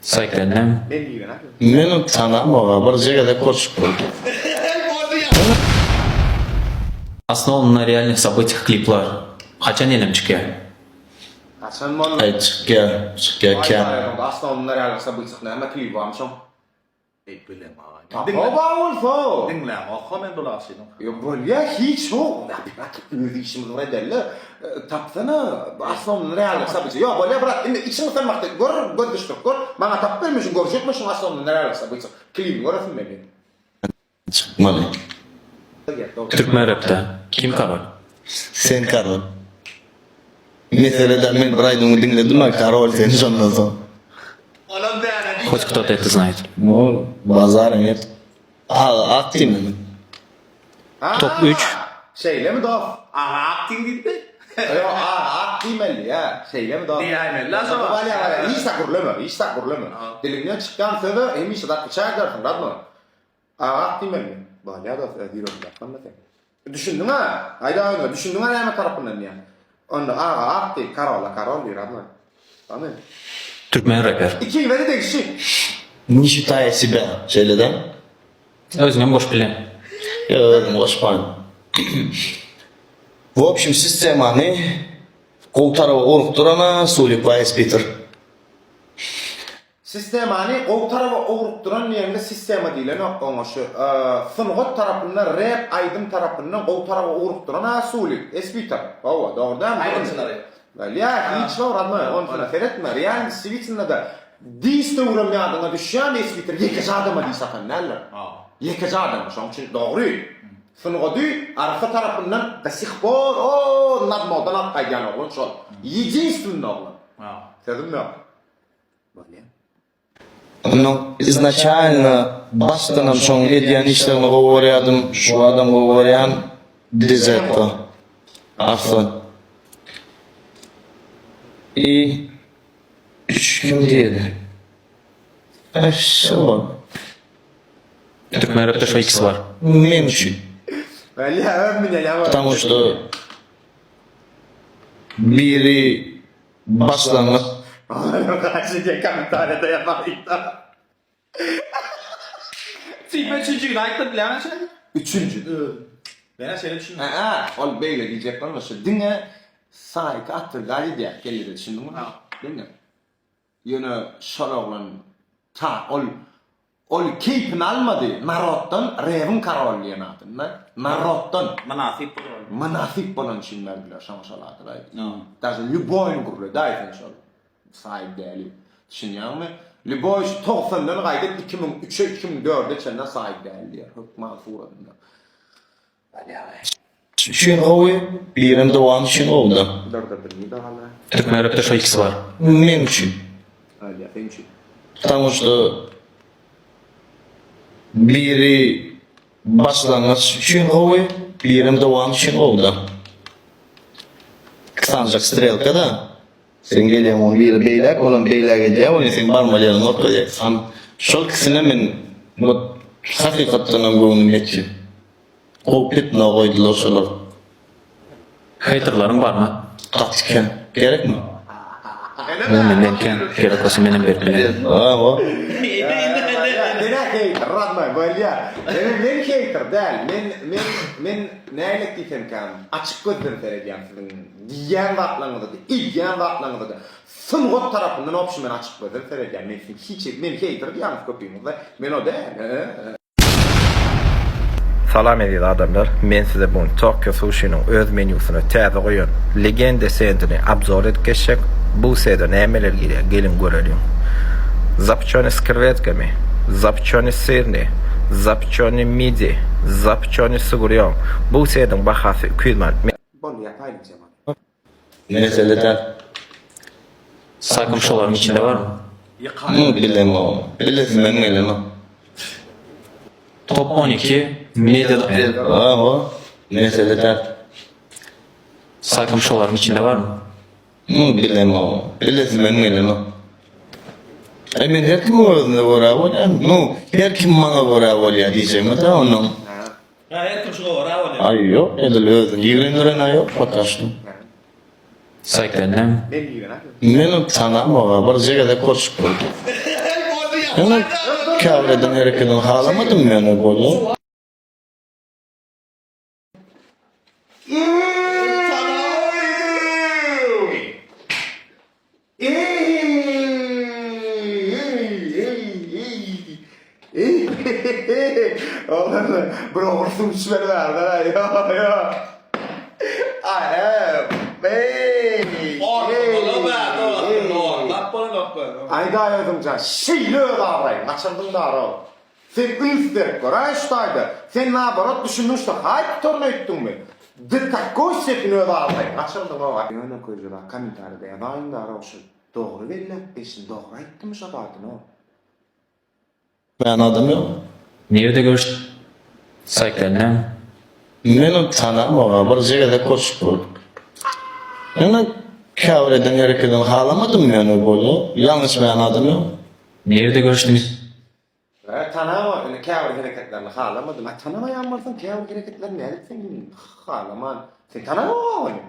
Saýtdan näme? Men ony tanamok-a, birje gezek görşüp gördüm. Основан на реальных событиях kliplar haçan elem çykýar? Haçan boldy? Aý çykýar, çykýar kän. Основан на реальных событиях näme klibi barmy şoň? Ey bilemay. Tapa bar bolsa. Diňlämok men bu lagşynyň. Ýok bolýa hiç ýok. Öz işimizi bir edeli. Tapsana основан на реальных событиях. Ýok bolýa brat indi içiňi syrmakda gör göz düşdük gör. Maňa tapyp berme şuny görjekmi şuň основан на реальных событиях klibini göresim gelýär. Çykmaly. Türkmen repde kim karol? Sen karol. Mesele däl men bir aýdymyňy diňledim-ä karol sen şondan soň. Хоть кто-то это знает. Ol bazaryň et. Aga ak diýme men. Top üç. Şeýlemi dost? Aga ak diý diýdi. Ýok aga ak diýmeli ýa. Şeýlemi dost? Diýäýmeli la şo. Bolýa bolýa hiç zat gürleme hiç zat gürleme. Diliňden çykýan söze hemişe zat pyçak edersiň radnoý. Aga ak diýmeli. Bolýa dost öz ýüregiňde aklanma sen. Düşündiň-ä? Aýda özüňe, düşündiň-ä näme tarapyndan diýýän. Onda aga ak diý, karola karol diý, radnoý. Tamy? Türkmen reper. Ikiňize-de degişli. Ne считая себя, şeýle-dä? Özüňem goşup bileň. Ýok, özüm goşman. W obşim sistemany gowy taraba ugrukdyrana Sulik Waýs Peter. Sistemany gowy taraba ugrukdyran diýende sistema diýlenok oňa şu sungat tarapyndan rep aýdym tarapyndan gowy taraba ugrukdyran a Sulik Espiter hawa dogry dälmi Aýdymçylary. Bolýa hiç ýok rodnoý onsuna seretme realny switinada dis döwrem ýadyňa düşýän Espiter ýekeje adama dis atan däldir ýekeje adama şoň üçin dogry sungady arassa tarapyndan do sih por o nadnodan alyp gaýdýan oglan şol ýedinstwenny oglan sözüm ýok. Bolýa. Ondan iznaçalno başdanam şoň edýän işlerini gowy görýärdim, şu adam gowy görýän Dizzetto. Arslan. I üç kim diýdi? Äş şol. Türkmen rapda şo ikisi bar. Meň üçin. Bolýa öz münýän Потому что biri Başlangyç. Gaçyja kommentariýada ýazaýynda. Tipe üçünjini aýtdy bilýäňmi sen? Üçünji. Menä şeýle düşündim. Hä, ol beýle diýjek bolma şu diňe saýty atwerdaz edýär kellede düşündiňmi? Diňe. Ýöne şol oglan ta ol Ol keýpini almady naroddan rebiň karol diýen adyny naroddan. Mynasyp bolan. Mynasyp bolany üçin berdiler şoňa şol adylaý. Daže lýuboýyny gürledaý sen şol saýyp däli. Düşünýäňmi? Lýuboý şu togsandan gaýdyp 2003-e 2004-e çenli saýyp däli diýer hökman suratynda. Üçin gowy, birem dowam üçin gowuda. Türkmen rapda şo ikisi bar. Meň üçin. Потому что biri başlangyç üçin gowy, birem dowam üçin gowuda. Iki sanjak strelka-da. Sen gelýäň oň biri beýläk, olam beýläk edýär, ony seň barmaly ýeriň görkezýär. Şol ikisine men вот hakykatdanam göwnüm ýetýär. Gowy pitna goýdular şolar. Haterlaryň barmy? Gaty kän. Gerekmi? Ýok menden kän. Gerek bolsa menem berip bilerin. Hawa. Menä heýter rodnoý bolýa. Ýöne men heýter däl. Men men men nälet diýsemkäm açyk gözden seredýän siziň diýýän zatlaryňyzada edýän zatlaryňyzada sungat tarapyndan wobşe men açyk gözden seredýän. Men siziň hiç men heýter diýýäňiz köpüňizde. Men o däl. Salam eziz adamlar, men size bu gün Tokyo Sushi-niň öz menýusyna täze goýan Legende setini obzor edip geçjek. Bu sede nämeler girýär, geliň göreliň. Zapçony s krewetkami, zapçony syrny, zapçony midi, zapçony s gurýom. Bu sediň bahasy 200 manat. Boldy ýapaýlyň jemagat. Mesele däl. Sakym şolaryň içinde barmy? Muny bilemok. Bilesimem gelenok. Top 12 media Hawa, mesele däl. Sakym şolaryň içinde barmy? Muny bilemok. Bilesimem gelenok. Aý men her kimiň özüne görä bolýan. Nu, her kim maňa görä bolýa diýjegmi-dä onuň. Ýa her kim şuňa görä bolýar. Aý ýok edil özüni ýigrendiren-ä ýok poka şto. Saýtdan näme? Men ony tanamok-a birje gezek görşüp gördüm. Ýöne käbir eden hereketini halamadym ýöne bolýar. Bir ogry suw içmeli bärde ýo ýo. Aýdaý özüňjan şeýle öz abraýyň gaçyrdyň daro. Sen üns berip göräý şu taýda. Sen naborot düşündiň şda haýp tutaryn öýtdüňmi? Do takoý stepeni öz abraýyň gaçyrdyň ow. Ýöne köýjürak kommentariýada ýazaýyň daro şu dogry belläp geçsin dogry aýtdymy şo zadyny ow. Men adam ýok. Nirede görüşdik saýtdan näme? Men ony tanamok birje gezek görüşüp gördük. Ýöne käbir eden hereketini halamadym ýöne bolýa. Ýalňyşmaýan adam ýok. Nirede görüşdiňiz? Hä tanamok indi käbir hereketlerini halamadym. A tanamaýan bolsaň käbir hereketlerini nädip sen halaman. Sen tanamok ony.